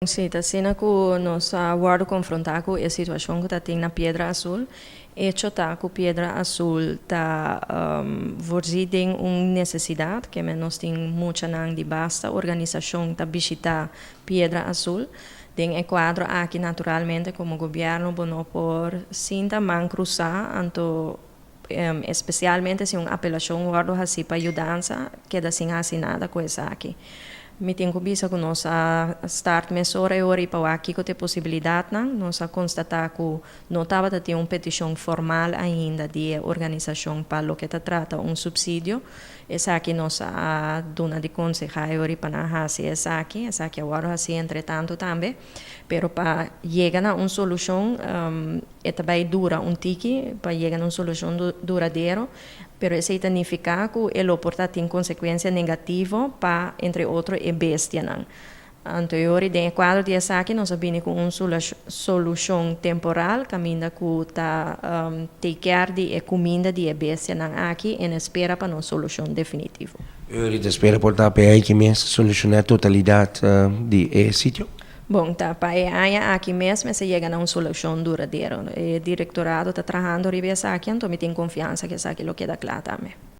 Si, ta asina ku nos a wòrdu konfrontá ku e situashon ku ta tin na Piedra Azul. Echo ta ku Piedra Azul ta voorzien den un nesesidat, ke men nos tin muchanan di basta organisashon ta bishitá Piedra Azul. Den e kuadro aki naturalmente komo gobièrnu bo no por sinta man krusá, anto espesialmente si un apelashon wòrdu hasí pa yudansa, keda sin hasi nada ku esaki. Mi tin ku bisa ku nos a start mesora e ora i pa wak kiko ta e posibilidatnan. Nos a konstatá ku no tabata tin un petishon formal ainda di e organisashon pa loke ta trata un supsidio. Esaki nos a duna di konsehá e ora i pa nan hasi esaki. Esaki a wòrdu hasí entretantu tambe. Pero pa yega na un solushon e ta bai dura un tiki pa yega na un solushon duradero. Pero esei ta nifiká ku e lo por ta tin konsekuensia negativo pa, entre otro, e bestianan. Anto e ora den e kuadro di esaki nos a bini ku un solushon temporal kaminda ku ta take care di e kuminda di e bestianan aki en espera pa nos solushon definitivo. E ora ta spera por ta p'e aki mes solushoná totalidat di e sitio? Bon, ta pa e aña aki mes mester yega na un solushon duradero. E direktorado ta trahando riba esaki, anto mi tin konfiansa ku esaki lo keda kla tambe.